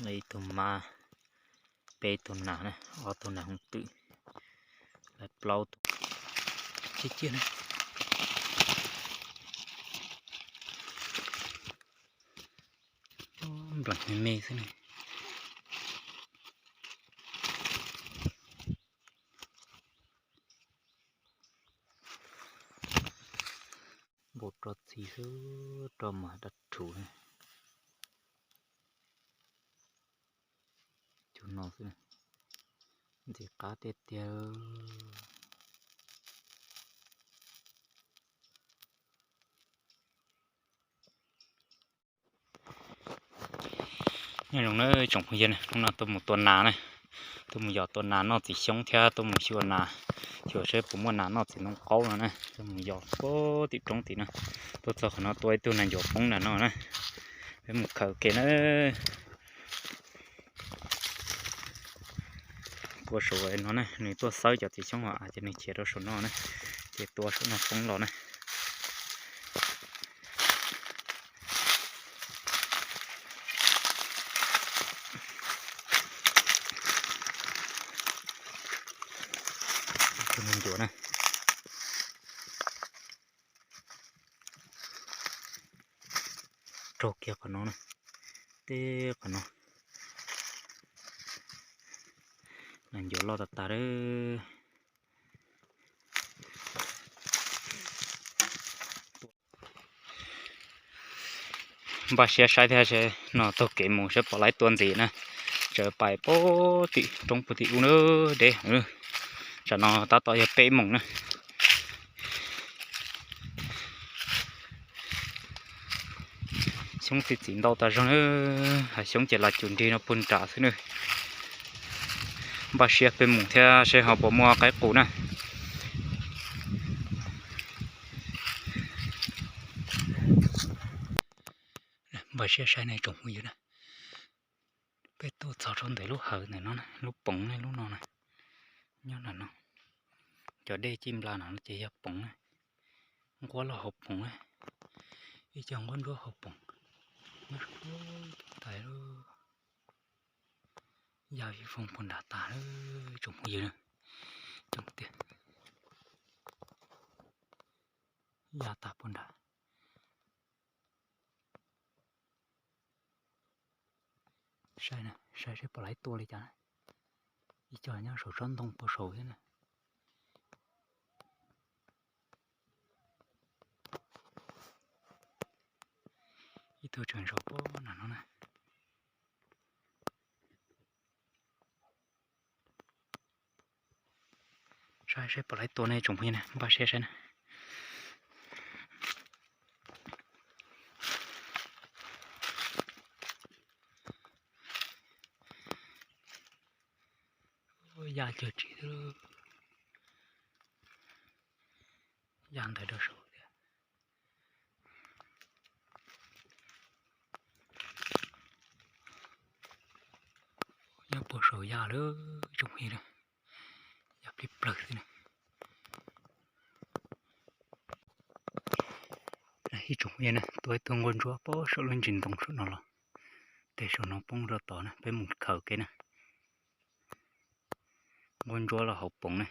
Ib tug mab, peb tug nas na, ob tug nas hooj twm, lawv plaub tug. Ciaj ciaj na. Nplees me me xwb na. Npau roj txi xwb, roj mas dab rhuv. Cov no xwb, ntxim qab tiag tiag. Nyob zoo na tsoom phooj ywg, hnub no tuaj mus tua nas na, tuaj mus yos tua nas noj txiv xyoob thiab tuaj mus xyuas nas, xyuas seb puas muaj nas noj txiv ntoo qaub no na. Tuaj mus yos puag tim roob tim no, tuaj txog qhov no tua ib tug nas ncuav poob nram no na. Peb mus khaws ke na. Tua saum no na, nws tuaj xawb cov txiv xyoob hauv av ces nws khiav rau saum no na, ces tua saum no poob los na. Tus nas ncuav na. Raug kiag qhov no na, teb qhov no. Nas ncuav loj tas tas lawm. Npaj siab saib thiab seb no taug kev mus seb puas laib tua ntxiv na. Tsaws pais puag tim roob puag tim ub na, deb heev. Tsam no tab tom yog peb moos na. Xyoob txi txiv ntau tas zog na, hav xyoob ces los cum nrig no puag nram xwb na. Npaj siab peb mus thiab seb ho puas muaj qaib qus na. Npaj siab saib nej tsoom phooj ywg na. Peb tuaj txog rau ntawm lub hawv ntawm no, lub poov ne, lub no na, nyob nram no. Cov dej cij npla no ces yog poov na, nquab los hauv poov na, ib co nquab ntsuab hauv poov. Tais lub, ya vij voog puag nram tas lawm tsoom phooj ywg na. Coob tiag, ya tas puag nrad. Saib, saib seb puas laib tua li cas na. Ib co nyob saum tsob ntoo puag saud thiab na. Ib tug tseem zaum puag nram no na. Saib seb puas laib tua ne tsoom phooj ywg na, npaj siab saib na. Ya cawg tsis, ya ntawd rau saud thiab. Nyob puag saum ya lawm tsoom phooj ywg, ya plig plawg xwb na. Ib tsoom phooj ywg na, tua ib tug nquab ntsuab puag saum lub ntsis ntoo saum no los, tes saum no poob rau tod na, peb mus khaws kev na. Nquab ntsuab los hauv poov na,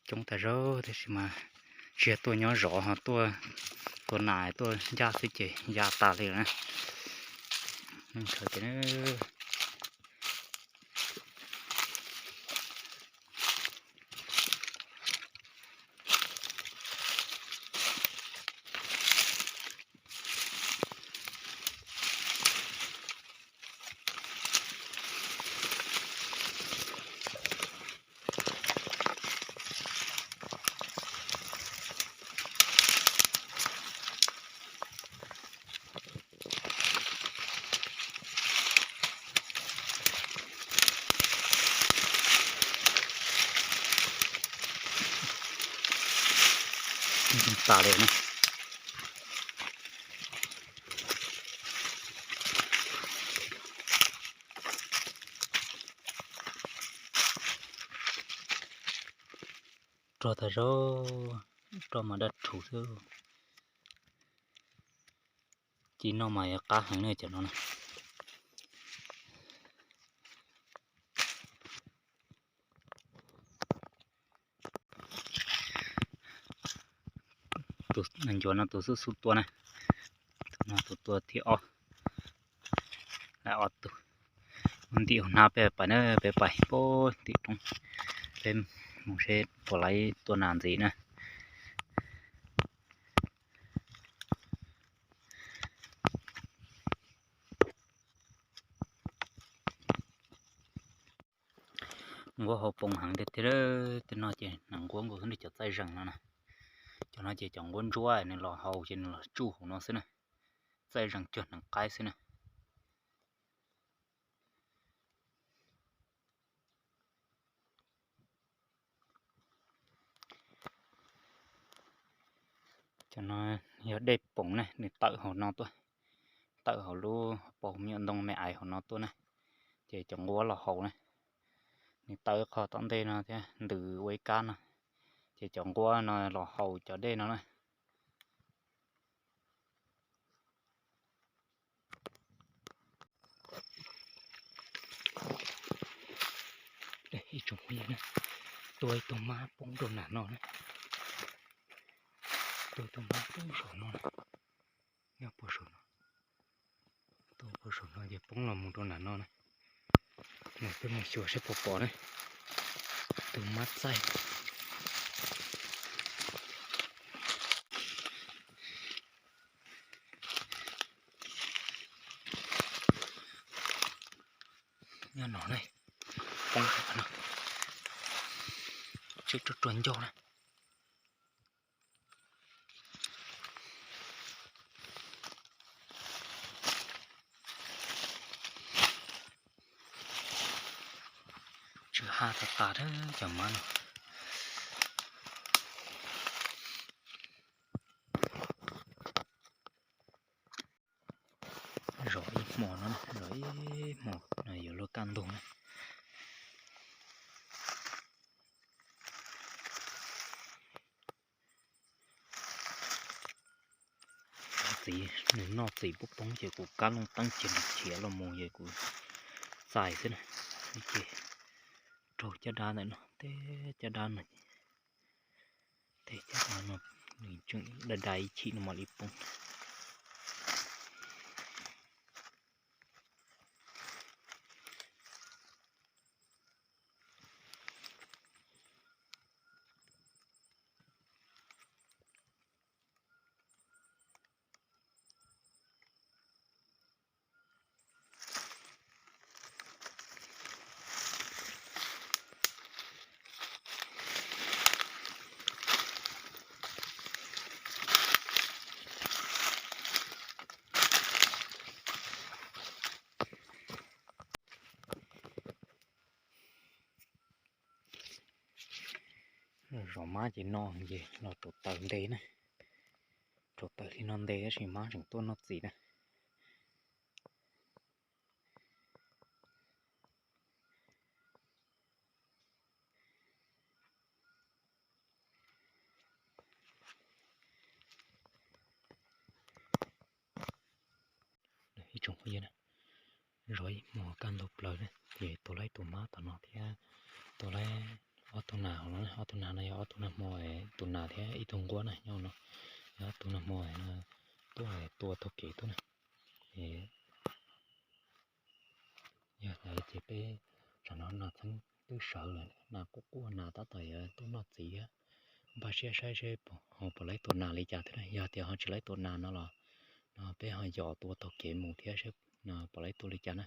coob tas zog tab sis mas tsis yog tuaj nyob zov ho tuaj tua nas tuaj ncaj xwb ces ya tas li lawm na. Khaws kev na. Tas li na. Rog tas zog, rog mas daj rhuv xwb. Tib no mas yuav qab heev na cov no na. Tus ncuav no tus xub xub tua na, tus no tus tua thib ob, lawv ob tug. Ntim hauv hnab peb pais na, peb pais puag tim roob, peb mus seb puas laib tua nas ntxiv na. Nquab hauv poom heev tiag tiag. Tej no ces nas nquab nkaus xwb li cov txaij zees no na. Cov no ces cov nquab ntsuab nws los haus ces nws los tsuj hauv no xwb na. Txaij zees cuag hneev qaib xwb na. Cov no yog dej poom na, nws tawm hauv no tuaj, tawm hauv lub pob me nyuam ntoo me aiv hauv no tuaj na, ces cov nquab los haus na. Nws tawm qhov tom ntej no thiab ntws ua ib kab no, ces cov nquab no los haus cov dej no na. Ib tsoom phooj ywg na, tua ib tug mab poob rau nram no na, tua ib tug mab poob saum no na, nyob puag saum no, tua puag saum no ces poob los mus rau nram no na. Mas peb mus xyuas seb puas pom na, tus mab txaij. Nyob no ne, poob no, tseem ruaj ruaj ncauj na. Tsw ha tas tas thiab cov mab no. Zov ib hmo no, zov ib hmo no yuav luag kaj ntug na. Txiv, nws noj txiv poob poob ces kuv kab looj teeb cia li khiav los mus ces kuv txais xwb na. Ces raug caj dab ntawm no, tej caj dab no, tej caj dab no nws tseem dai dai ib chim no mam li poob. Zov mab ces no ces los rauv taws nte na. Rauv taws li no nte tab sis mab tseem tuaj noj txiv na. Ib tsoom phooj ywg na, zov ib hmos kaj ntug plaws na ces tua laib tus mab tom no thiab tua laib ob tug nas hauv no. Ob tug nas no yog ob tug nag hmo, tus nas thiab ib tug nquab na nyob no. Yog ob tug nag hmo no tuaj tua taug kev tuaj na. Yog li ces peb tsam no nas txheeb twb sawv lawm, nas quaj quaj, nas tab tom yuav tuaj noj txiv thiab. Npaj siab saib seb ho puas laib tua nas li cas thiab na. Yog tias ho tsis laib tua nas no los no peb ho yos tua taug kev mus thiab seb puas laib tua li cas na.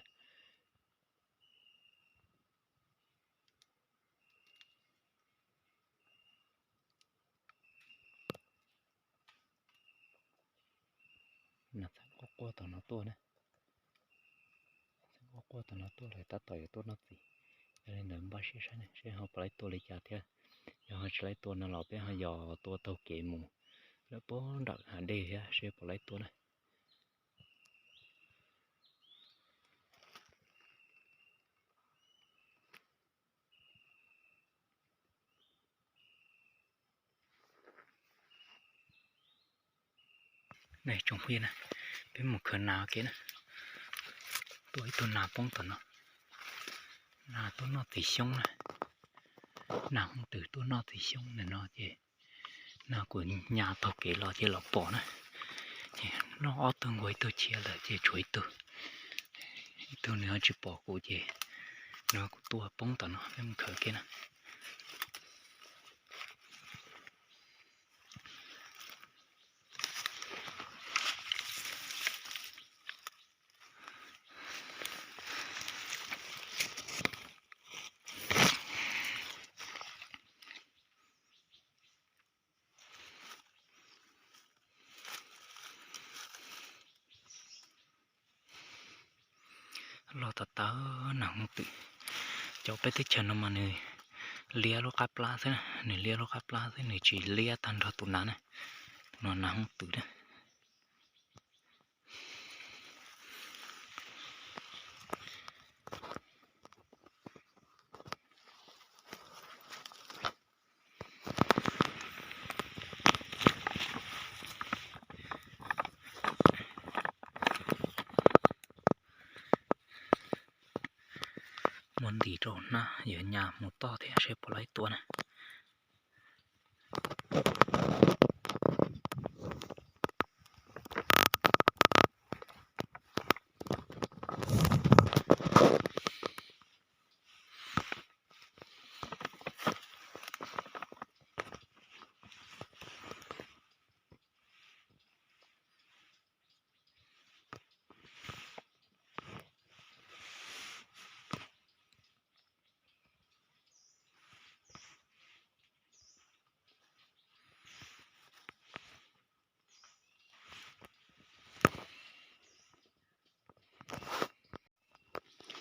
Nas txheeb quaj quaj tom no tuaj na. Txheeb quaj quaj tom no tuaj lawm, tab tom yuav tuaj noj txiv. Yog li ntawd npaj siab saib seb ho puas laib tua li cas thiab. Yog ho tsis laib tua no los peb ho yos tua taug kev mus lawm puag nram hav dej thiab seb puas laib tua na. Tsoom phooj ywg na, Peb mus khaws nas ke na. Tuaj ib tug nas poob tom no. Nas tuaj noj txiv xyoob na. Nas hooj twm tuaj noj txiv xyoob ntawm no ces, no kuv nyas taug kev los ces los pom na. Ces noj ob tug nkaus ib tug chiav lawm ces tshuav ib tug. Ib tug nws ho tsis pom kuv ces nws kuv tua poob tom no, peb mus khaws ke na. Loj tas tas nas hooj twm. Cov peb teb chaws no mas nws liab lub qab plab xwb, nws liab lub qab plab xwb, nws tsis liab tag nrho tus nas na. Tus no nas hooj twm na. Muab ntim rau hnab, yuav nyas mus toj thiab seb puas laib tua na.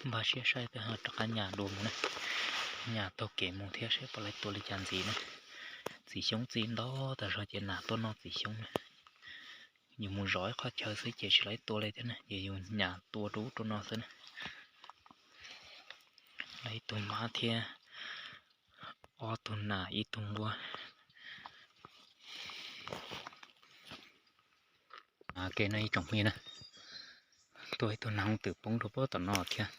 Npaj siab saib peb ho rov qab nyas dua mus na. Nyas taug kev mus thiab seb puas laib tua li cas ntxiv na. Txiv xyoob txi ntau tas zog ces nas tuaj noj txiv xyoob na. Yus mus zov ib qhov chaw xwb ces tsis laib tua li thiab na, ces yus nyas tua rau ub rau no xwb na. Laib ib tug mab thiab ob tug nas ib tug nquab. Ke no ib tsoom phooj ywg na, tuaj ib tug nas hooj twm poob rau puag tom no thiab,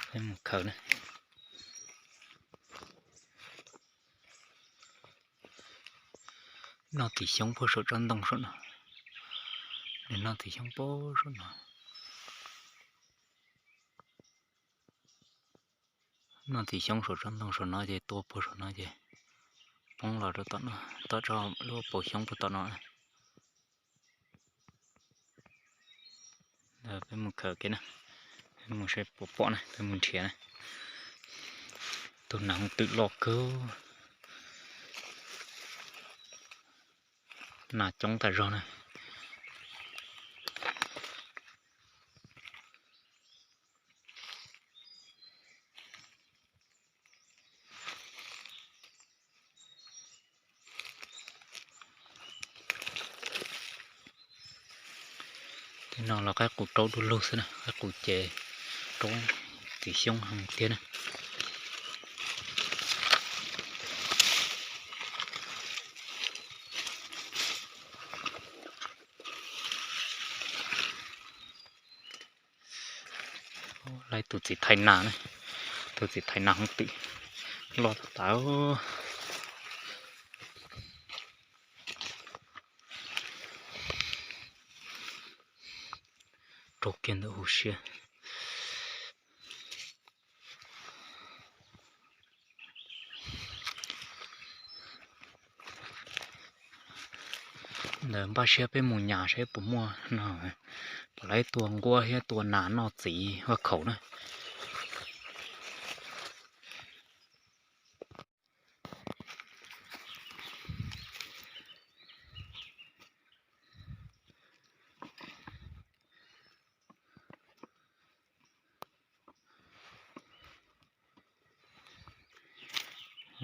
peb mus khaws na. Noj txiv xyoob puag saum tsob ntoo saum no, nws noj txiv xyoob puag saum no. Noj txiv xyoob saum tsob ntoo saum no ces tua puag saum no ces poob los rau tom no, tom tsob lub paus xyoob puag tom no. Peb mus khaws ke na, peb mus saib puas pom na, peb mus nrhiav na. Tus nas hooj twm loj kawg, nas coob tas zog na. Tej no los qaib qus raub du lug xwb na, qaib qus ces raub txiv xyoob heev tiag na. Laib tus txiv thais nas na, tus txiv thais nas hooj twm loj tas tas. Raug kiag ntawm hauv siab. Ntawd npaj siab peb mus nyas saib puas muaj no, puas laib tua nquab thiab tua nas noj txiv vaj khaum na.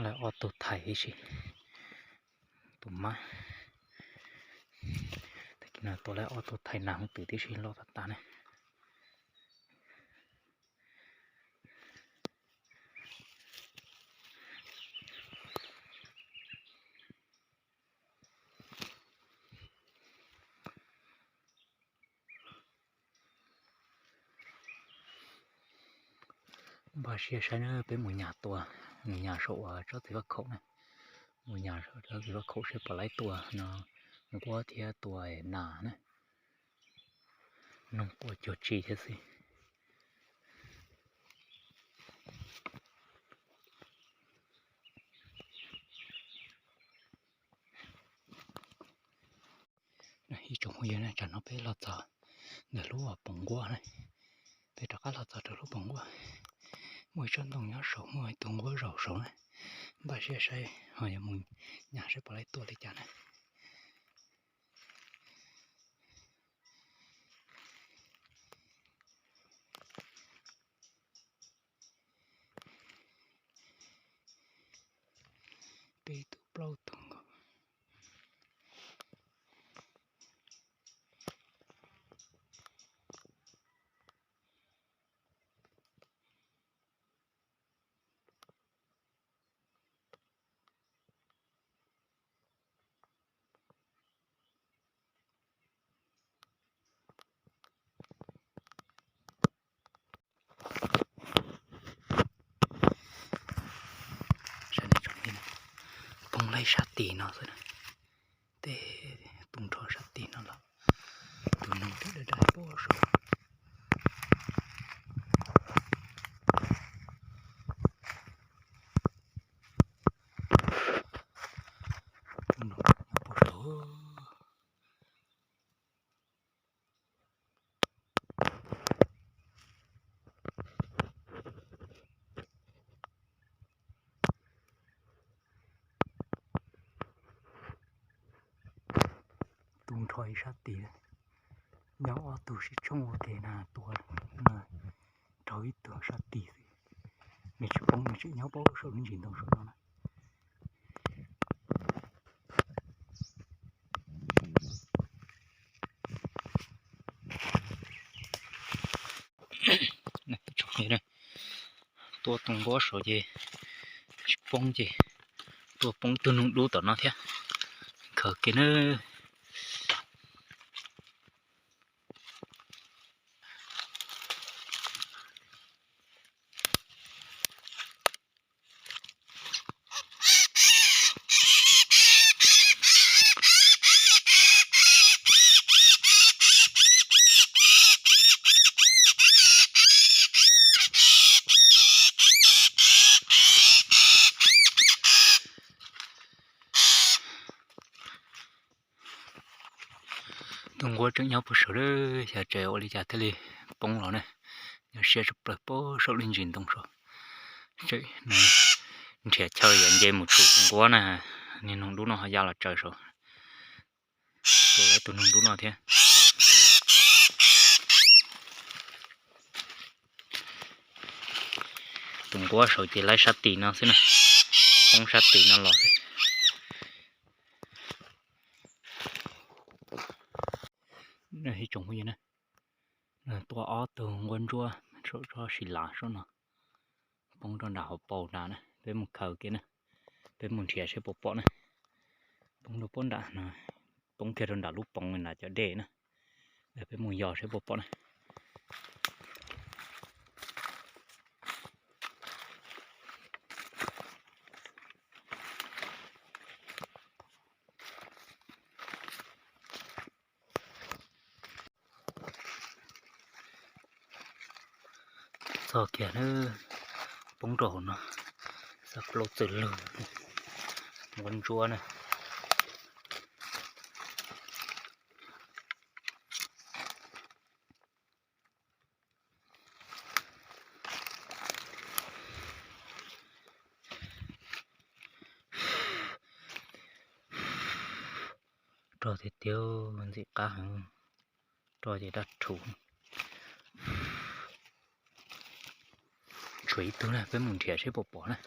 Laib ob tug thais tib si, tus mab. Tag kis no tua laib ob tug thais nas hooj twm tib si loj tas tas na. Npaj siab saib na, peb mus nyas tua, mus nyas saum uas tsob txiv vaj khaum na, mus nyas saum tsob txiv vaj khaum seb puas laib tua no, nquab thiab tua nas na, noog quaj cuag tsi thiab xwb. Ib tsoom phooj ywg na, tsam no peb los txog ntawm lub poos nquab na, peb rov qab los txog rau lub poos nquab, muaj ib tsob ntoo nyob saum, muaj ib tug nquab zaum saum na, npaj siab saib ho yuav mus nyas saib puas laib tua li cas na. Peb tug plaub tug nkaus. Poob laib sab tim no xwb, tej tu nrho sab tim no los, tus noog twb dai dai pab saum. Tu nrho ib sab tid, nyob ob tug sib tshoob ua ke na, tua na, raug ib tug sab tid xwb. Nws tsis poob, nws tseem nyob pab saum lub ntsis ntoo saum no na. Tua tus nquab saud ces tsis poob ces tua poob tug noog dub tom no thiab. Khaws kiag na. Tus nquab tseem nyob puag saud, xyov tseem ua li cas thiaj li poob los ne. Nyob siab tshaj plaws puag saum lub ntsis ntoo saud. Tseem nrhiav chaw yuav nce mus tshum tus nquab na. Niag noog dub no ho ya los tsaws saud. Tua lawv tus noog dub no thiab. Tus nquab saud ces laib sab tim no xwb na, poob sab tim no los xwb. Ib tsoom phooj ywg na, tua ob tug nquab ntsuab saum tsob sis lav saum no, poob rau nram hauv paus nrad na, peb mus khaws kiag na, peb mus nrhiav seb puas pom na. Poob rau puag nram no, poob kiag rau nram lub poov nram cov dej na, peb mus yos seb puas pom na. Txog kiag na, poob rau hauv no, xa plaub txwm lug, nquab ntsuab na. Rog tiag tiag, ntxim qab heev, rog ces daj rhuv. Tshuav ib tug na, peb mus nrhiav seb puas pom na.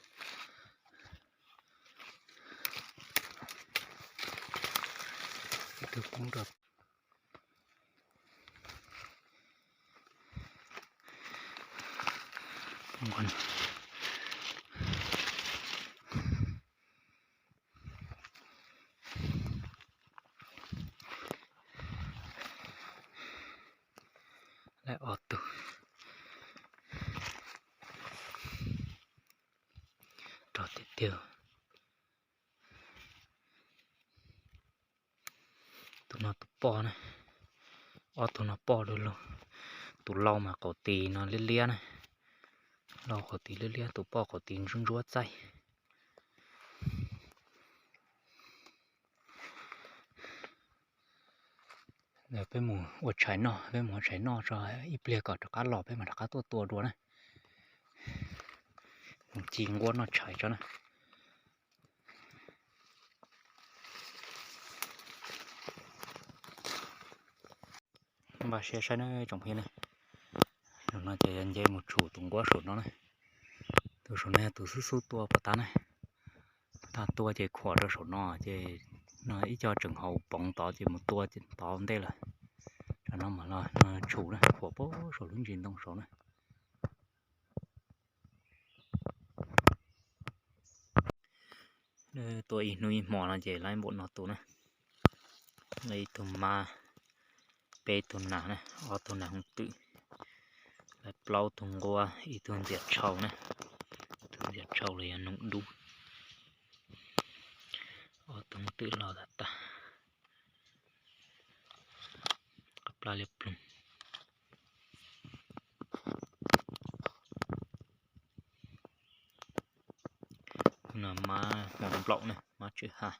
Ib tug poob rau lawm ob tug. tiag. Tus no tus poj na, ob tug no poj du lug. Tus laug mas qaum tis no liab liab na, laug qaum tis liab liab, tus poj qaum tis ntsuab ntsuab txaij. Peb mus ua tshais noj, peb mus ua tshais noj tso, ib pliag kom rov qab los peb mam rov qab tuaj tua dua na. Mus ci nquab noj tshais tso na. Npaj siab saib na tsoom phooj ywg na. Zaum no ces yog nce mus tshum tus nquab saum no na. Tus saum no yog tus xub xub tua pov tag na. Pov tag tua ces khuam rau saum no ces no ib co tseem haus poov tod ces mus tua tod ntej lawm. Tam no mam los no tshum na, khuam puag saum lub ntsis ntoo saud na. Tua ib hnub ib hmo no ces lawv npaum no tus na. Ib tug mab, peb tug nas na, ob tug nas hooj twm, lawv plaub tug nquab, ib tug ntxias tshau na, tus ntxias tshau los yog noog dub, ob tug hooj twm los tag tag, qab plab liab ploog. No mab hmoob nplaum na, mab tswm ha.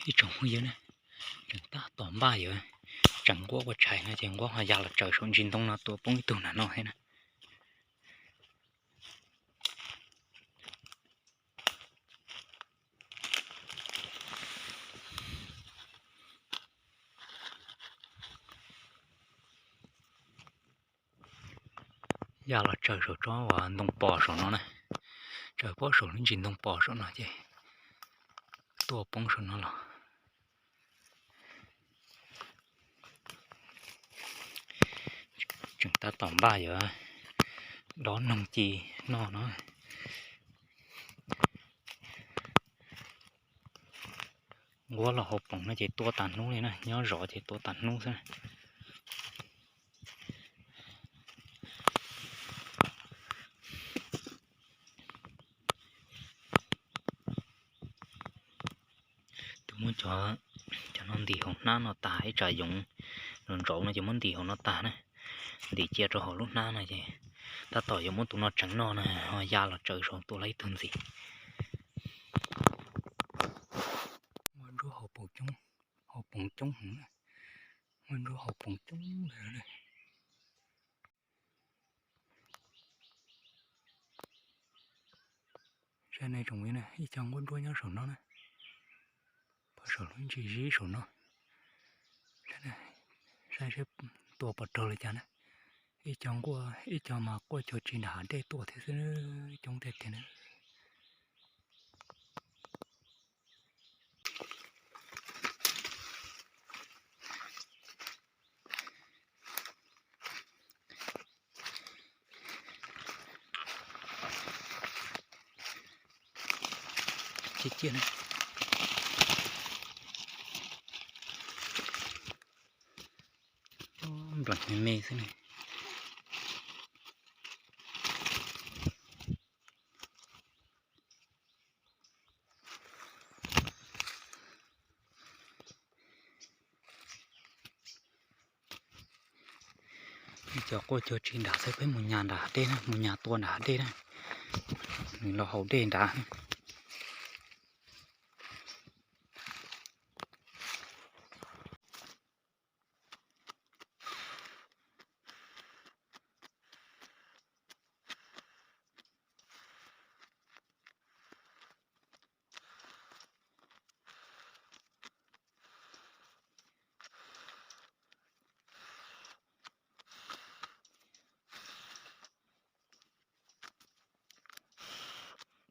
Ib tsoom phooj ywg na, tseem tab tom npaj yuav tseem nquab ua tshais no ces nquab ho ya los tsaws saum ntsis ntoo no tua poob ib tug nag no thiab na. Ya los tsaws saum tsob uas ntoo pos saum no na, tsaws poob saum lub ntsis ntoo pos saum no ces tua poob saum no los. Tseem tab tom npaj yuav dob noog ci noj no. Nquab los hauv poom no ces tua tas hnub li na, nyob zov ces tua tas hnub xwb. Tus muab cov, cov no ntim hauv hnab no tas, ib tsam yoov los ntsauv no ces muab ntim hauv no tas na, ntim cia rau hauv lub hnab no ces tab tom yuav muab tus no tseev noj na, ho ya los tsaws saum tua lawm ib tug ntxiv. Muaj ntsuab hauv poom coob, hauv poom coob heev, muaj ntsuab hauv poom coob li. Saib nej tsoom phooj ywg na, ib co nquab ntsuab nyob saum no na, poob saum lub ntsis zib saum no. Saib seb tua puas raug li cas na. Ib co nquab, ib co mas quaj cuag tsis nram hav dej tuaj thiab xwb, coob tiag tiag na. Ciaj ciaj na. Nplas me me xwb ne. Cov quaj cuag tsis nram xwb, peb mus nyas nram hav dej na, mus nyas tua nram hav dej na. Nws los haus dej nrad.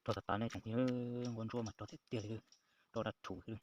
Rau tas tas nej tsoom phooj ywg, nquab ntsuab mas rau tiag tiag li, rau dab rhuv xwb.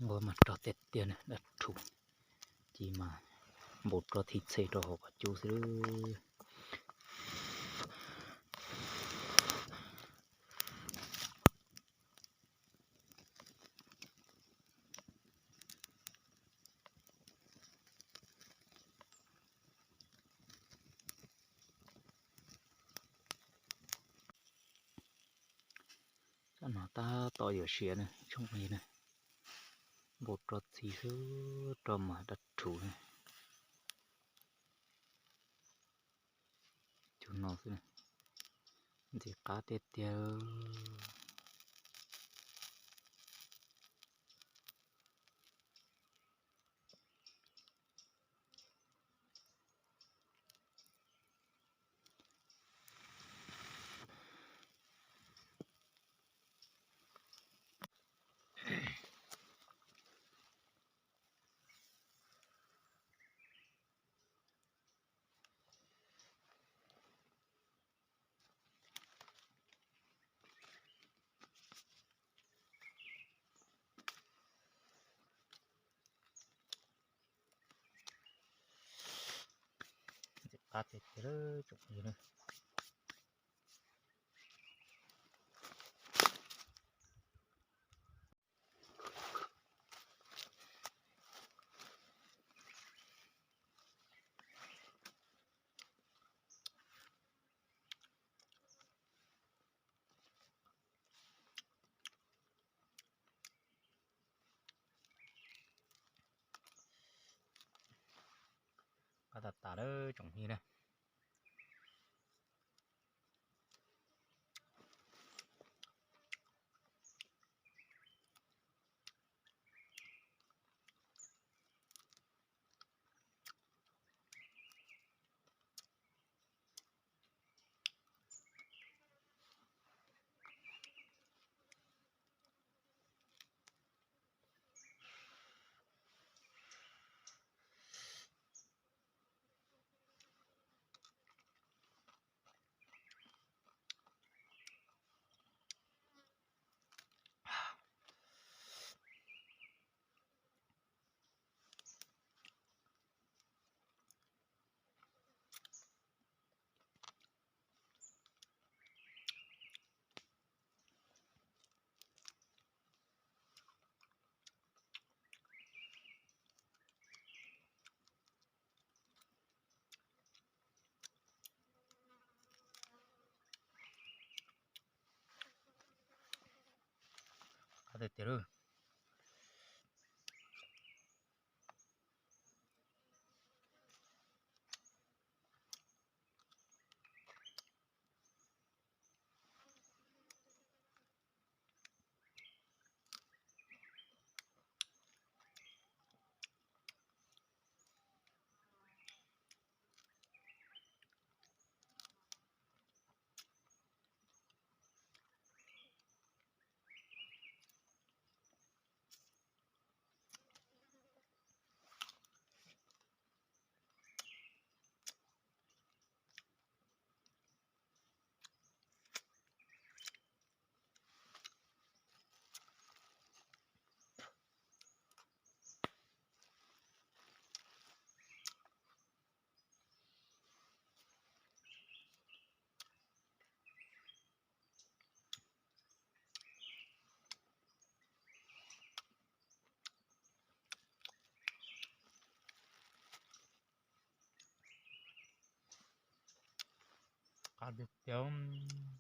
Nqua mas rog tiag tiag na, dab rhuv, ci mas npau rog thib txhe rau hauv qhov cub xwb. Tam no tab tom yuav siav na, tsoom phooj ywg na, npau rog txhij xwb, rog mas dab rhuv na. Cov no xwb, ntxim qab tiag tiag. Qab tiag tiag lawm tsoom phooj ywg na. Qab tas tas lawm tsoom phooj ywg na. Qab tiag tiag lawm. Qab tiag tiag.